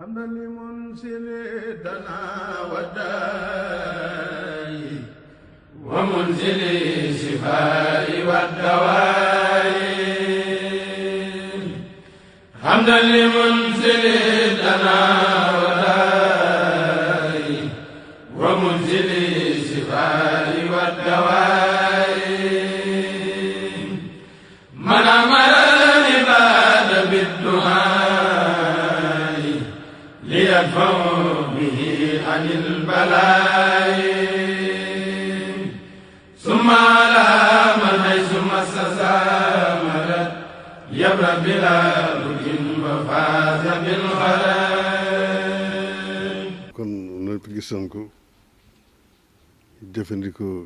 حمدا لمنزل دنا وداي ومنزل الشفاء والدواء حمدا لمنزل دنا وداي ومنزل الشفاء والدواء من أمر العباد بالدعاء ليدفع به عن البلاء ثم على من حيث مس سامرت يبرأ بلا بد وفاز بالخلاء. kon noonu gis nañ ko jëfandikoo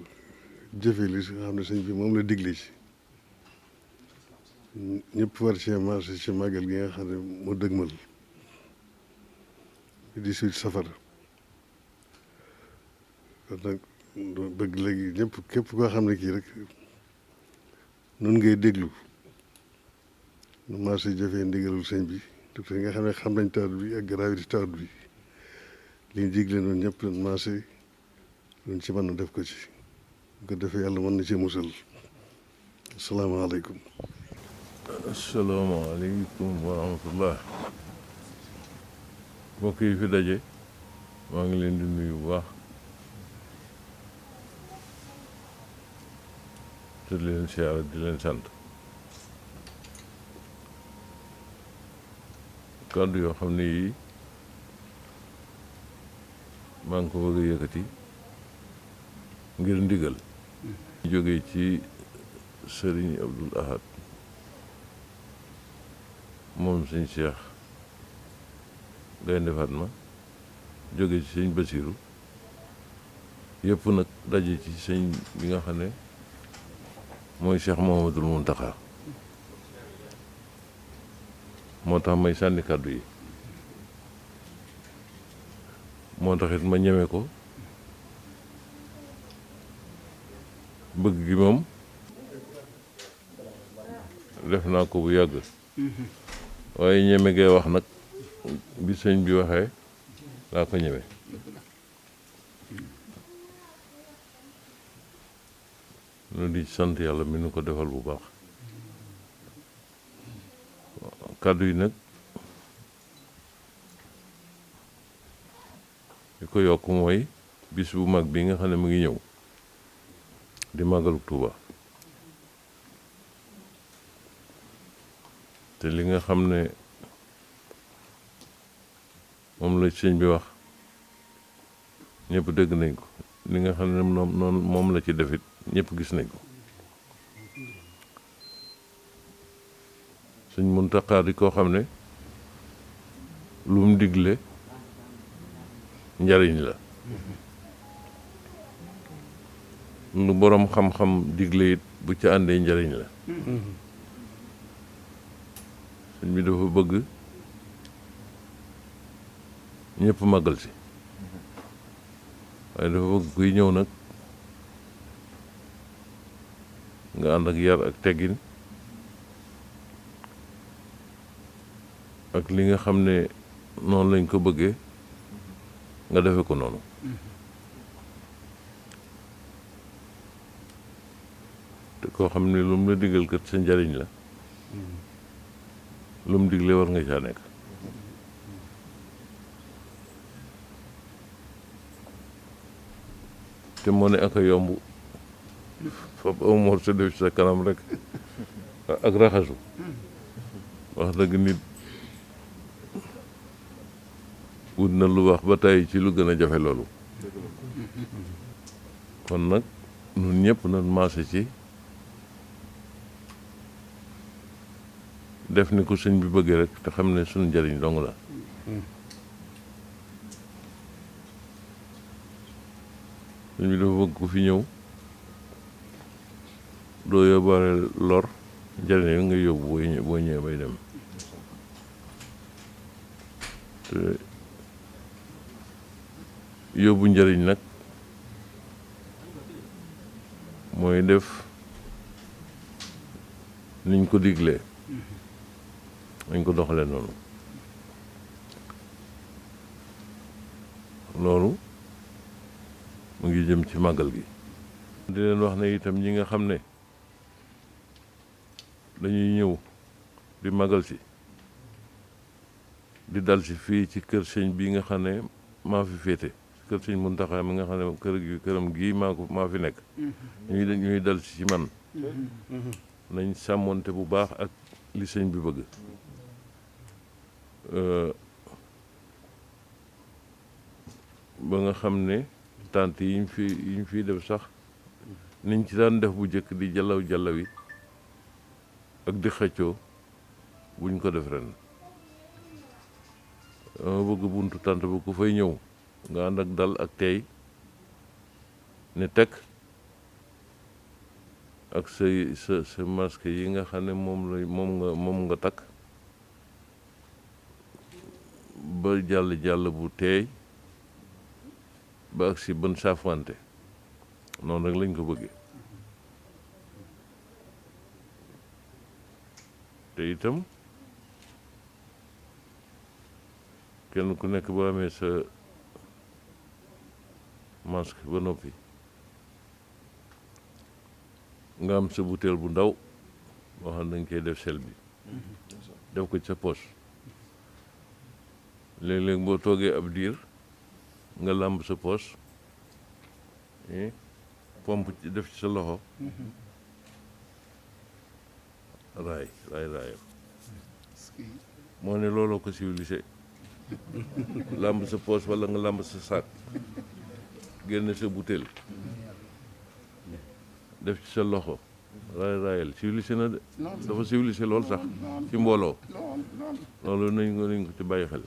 jëfe li nga xam ne sëñ bi moom la digle ci ñëpp war cee marché ci màggal gi nga xam ne moo dëgmal 18 safar kon nag bëgg léegi ñëpp képp koo xam ne kii rek noonu ngay déglu nu marché jëfee ndigalul sëñ bi te nga xam ne xam nañ tawat bi ak gravité tawat bi li ñu digle noonu ñëpp doon marché luñ ci mën a def ko ci bu ko defee yàlla mën na cee musal asalaamaaleykum. asalaamaaleykum wa rahmatullah. mbokk yi fi daje maa ngi leen di nuyu bu baax te di leen siyaare di leen sant. kàddu yoo xam ne yii maa ngi ko bëgg a yëkkati ngir ndigal jóge ci sëriñ Abdul Ahad moom sëñ Cheikh Gaynde Fatma jóge ci sëñ Basiru yëpp nag daje ci sëñ bi nga xam ne mooy Cheikh Mouhamadoul Mountakha moo tax may sànni kàddu yi moo taxit ma ñeme ko bëgg gi moom def naa ko bu yàgg waaye ñeme gee wax nag bi sëñ bi waxee laa ko ñeme nu di sant yàlla mi nu ko defal bu baax kàddu yi nag li ko yokk mooy bis bu mag bi nga xam ne mu ngi ñëw di màggalu Tuuba te li nga xam ne moom la sëñ bi wax ñëpp dégg nañ ko li nga xam ne noonu moom la ci defit ñëpp gis nañ ko sëñ Muntaxa di koo xam ne lu mu digle njariñ la lu boroom xam-xam digle it bu ca àndee njariñ la sëñ bi dafa bëgg ñëpp màggal si waaye dafa bëgg kuy ñëw nag nga ànd ak yar ak teggin ak li nga xam ne noonu lañ ko bëggee nga defe ko noonu te koo xam ne lu mu la digal kat sa njariñ la lu mu digle war nga caa nekk te moo ne ak a yomb fab aw mor sa def ci sa kanam rek ak raxasu wax dëgg nit wut na lu wax ba tàyyi ci lu gën a jafe loolu kon nag ñun ñëpp nañ maase ci def ni ko sëñ bi bëggee rek te xam ne suñu njëriñ dong la sëñ bi dafa bëgg ku fi ñëw doo yóbbaale lor njëriñ yi nga yóbbu boo ñëwee bay dem te yóbbu njëriñ nag mooy def niñ ko diglee dañ ko doxalee noonu loolu mu ngi jëm ci màggal gi. di leen wax ne itam ñi nga xam ne dañuy ñëw di màggal si di dal si fii ci kër sëñ bi nga xam ne maa fi féete kër sëñ Muntaxa mi nga xam ne këram gii maa fi nekk ñuy dal si ci man nañ sàmmoonte bu baax ak li sëñ bi bëgg ba nga xam ne tànt yi ñu fi def sax niñ ci daan def bu njëkk di jalaw yi ak di xëccoo buñ ko def ren dama bëgg buntu tànt ba ku fay ñëw nga ànd ak dal ak tey ne tekk ak sa masque yi nga xam ne moom nga takk ba jàll bu teey ba ak si ban saafante noonu rek lañ ko bëggee te itam kenn ku nekk boo amee sa masque ba noppi nga am sa butéel bu ndaw boo xam ne dañ koy def sel bi def ko ci sa poche léeg-léeg boo toogee ab diir nga làmb sa poche pompe ci def ci sa loxo raayam moo ne looloo ko civilisé làmb sa poche walla nga làmb sa saak génne sa butéel def ci sa loxo raayal civilisé na de dafa civilisé lool sax ci mbooloo loolu nañ ko ci bàyyi xel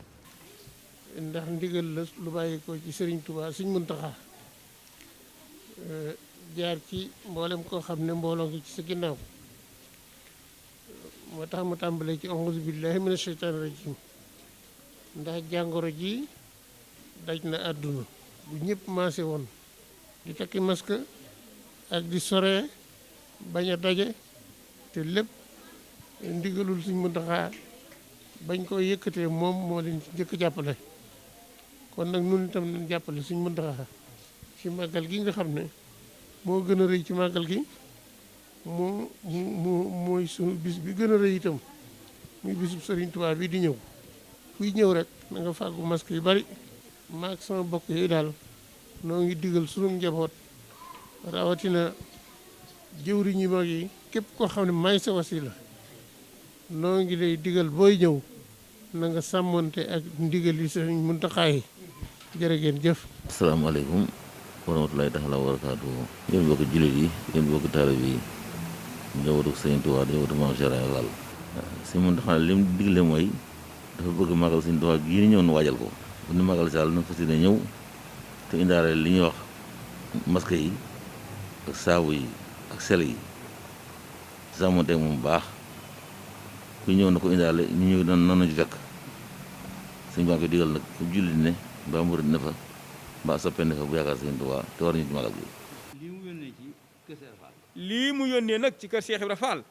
ndax ndigal la lu bàyyi ko ci Sëriñ Tuubaa Sëriñ Muntaxa jaar ci mboolem koo xam ne mbooloo ngi ci sa ginnaaw moo tax mu tàmbalee ci auzu billahi mina sheytaani rajim ndax jàngoro ji daj na àdduna bu ñëpp maase woon di takki masque ak di sore bañ a daje te lépp ndigalul Sëriñ Muntaxa bañ koo yëkkatee moom moo leen ci njëkk jàppale kon nag nun itam nañ jàppale Sëriñ Muntaxa ci màggal gi nga xam ne moo gën a rëy ci màggal gi mooy sunu bis bi gën a rëy itam muy bisub Sëriñ Tuubaa bi di ñëw kuy ñëw rek na nga fàggu masque yu bari maag sama bokk yooyu daal noo ngi digal sunu njaboot rawatina jëwriñ yi mag yi képp koo xam ne may sa wasila noo ngi lay digal booy ñëw na nga sàmmonte ak ndigal yi Sëriñ Muntaxa yi jërë ngeen jëf. asalaamaaleykum wa rahmatulahi taala wa barakaatuhu yéen bokk jullit yi yéen bokk taalibe yi njabootu Sëriñ Tuubaa njabootu Maam Cheikh Ibra Fall Sëriñ Muntaxa li mu digle mooy dafa bëgg màggal Sëriñ Tuubaa gii ni ñëw nu waajal ko bu ñu màggal si àll na fas yéene ñëw te indaale li ñuy wax masque yi ak saabu yi ak sel yi sàmmonte moom baax ku ñëw na ko indaale ñu ñëw noonu ci fekk sëñ baa ngi koy digal nag fu jullit ne mbaa murid ne fa mbaa soppe ne fa bu yaakaar Sëriñ Tuubaa te war ñu ci magal gi lii mu yónnee nag ci kër Cheikh Ibra Fall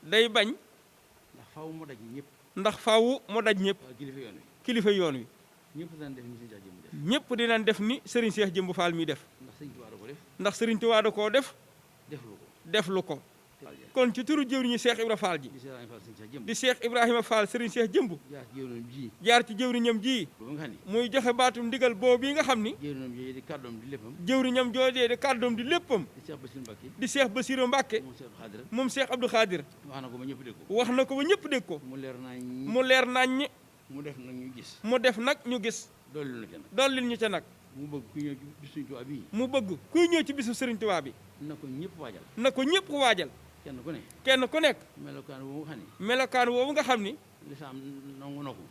day bañ ndax faaw mu daj ñëpp kilifa yoon wi ñëpp dinañ def ni Serigne Cheikh Jëmb Fall mi def ndax Serigne Touba da koo def lu ko kon ci turu jëwriñu Cheikh Ibra Fall ji di Cheikh Ibrahima Fall Serigne Cheikh Jëmb jaar ci jëwriñam ji muy joxe baatum ndigal boobu yi nga xam ni jëwriñam joojee di kàddoom di léppam di Cheikh Bassirou Mbacké moom Cheikh Abdou Khadir wax na ko ba ñëpp dégg ko mu leer nañ mu def nag ñu gis dollil ñu ca nag mu bëgg kuy ñëw ci bisu Serigne Touba bi na ko ñëpp waajal kenn ku nekk melokaan woowu nga xam ni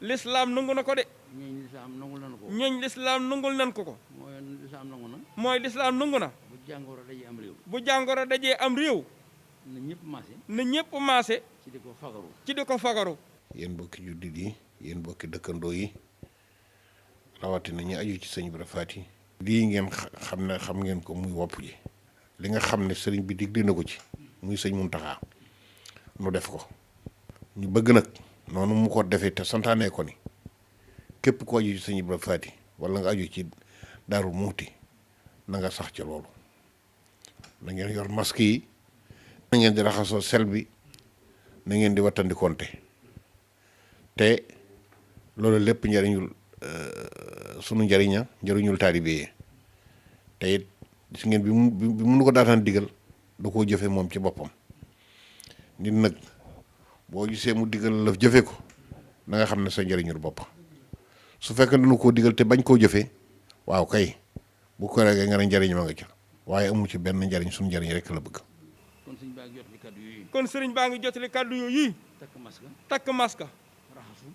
lislaam nangu na ko de ñooñ lislaam nangul nan ko mooy lislaam nangu na bu jàngoro dajee am réew na ñëpp maase ci di ko fagaru yéen bokki juddit yi yéen bokki dëkkandoo yi rawatina ñu aju ci sëñ Ibra Faty lii ngeen xam ngeen ko muy wopp ji li nga xam ne sëriñ bi digle na ko ci muy sëñ Muntaxa nu def ko ñu bëgg nag noonu mu ko defee te santaane ko ni képp ko aju ci sëñ Ibra Faty wala nga aju ci Daaru Muuti na nga sax ci loolu na ngeen yor masque yi na ngeen di raxasoo sel bi na ngeen di wattandikonte te loolu lépp njariñul sunu njariñul taalibe yi te it gis ngeen bi mu nu ko daataan digal da koo jëfe moom ci boppam nit nag boo gisee mu digal la jëfe ko na nga xam ne sa njariñul bopp su fekkee dañu koo digal te bañ koo jëfe waaw kay bu ko regee nga ne njariñ ma nga ca waaye amu ci benn njariñ suñu njariñ rek la bëgg. kon sëriñ baa ngi jotali kàddu yooyu. takk maska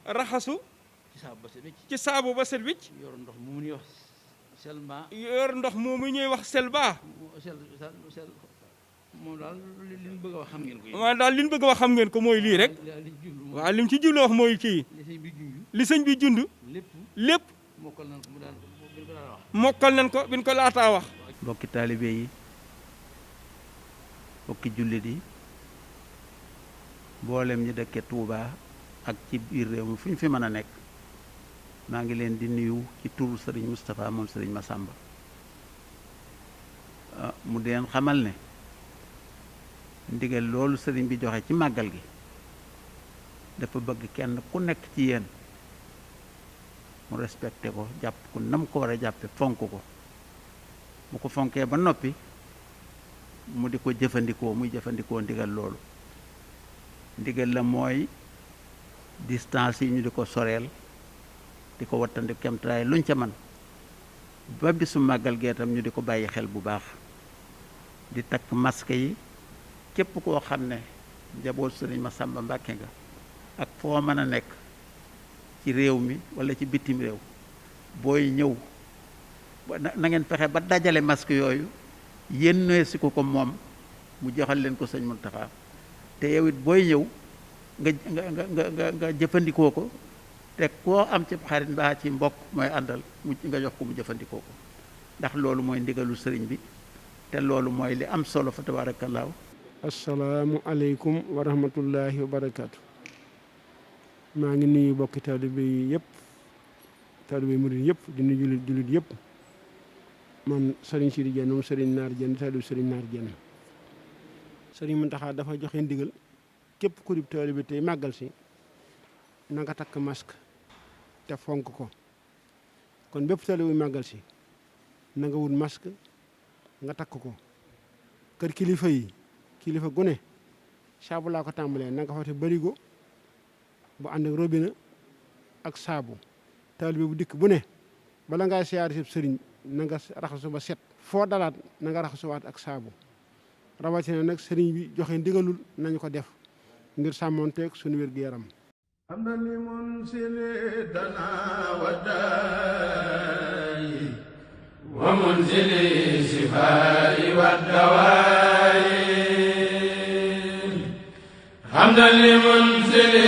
raxasu ci saabu ba set wicc yor ndox moomu ñuy wax selba moom daal li ñu bëgg a wax xam ngeen ko. waaw daal li ñu bëgg a wax xam ngeen ko mooy lii rek. waaw li mu ci julli wax mooy kii. li sëñ bi jund. lépp mokkal nañ ko bi ñu ko laataa wax. mbokki taalibe yi mbokki jullit yi mboolem ñi dëkke Tuuba ak ci biir réew mi fu ñu fi mën a nekk maa ngi leen di nuyu ci turu Serigne Moustapha moom Serigne Massamba mu deen xamal ne ndigal loolu sëriñ bi joxe ci màggal gi dafa bëgg kenn ku nekk ci yéen mu respecté ko jàpp ko nam ko war a jàppe fonk ko mu ko fonkee ba noppi mu di ko jëfandikoo muy jëfandikoo ndigal loolu ndigal la mooy distance yi ñu di ko soreel di ko wattandi kemtalaay luñ ca man ba bisu màggal gee tam ñu di ko bàyyi xel bu baax di takk masque yi képp koo xam ne njaboot sëriñ Massamba Mbàkke nga ak foo mën a nekk ci réew mi wala ci bitim réew booy ñëw na ngeen fexe ba dajale masque yooyu yénnee si ko moom mu joxal leen ko sëñ Muntaxa te yow it booy ñëw nga jëfandikoo ko te koo am ci xarit mbaa ci mbokk mooy àndal nga jox ko mu jëfandikoo ko ndax loolu mooy ndigalu sëriñ bi te loolu mooy li am solo fa tabaarakallaahu. assalaamu aleykum wa rahmatullahi wa barakaatu. maa ngi nuyu bokki taalibe yi yëpp taalibe murid yëpp di nuyu jullit yëpp man Serigne Sidi Diène moom Serigne Naar Diène taalibe Serigne Naar Diène. Serigne Mountakha dafa joxe ndigal képp ku di taalibe tey màggal si na nga takk masque te fonk ko kon bépp taalibe bu màggal si na nga wut masque nga takk ko kër kilifa yi kilifa gune saabu laa ko tàmbalee na nga fa te barigo bu ànd ak robinet ak saabu taalibe bu dikk bu ne bala ngaa siyaare si sëriñ na nga raxasu ba set foo dalaat na nga raxasuwaat ak saabu rawatina nag sëriñ bi joxe ndigalul nañu ko def ngir sàmmonteeg suñu wér-gu-yaram hamdan li munsili dana wa daayi wa munzili shifaa'i wa dawaayi hamdan li munsili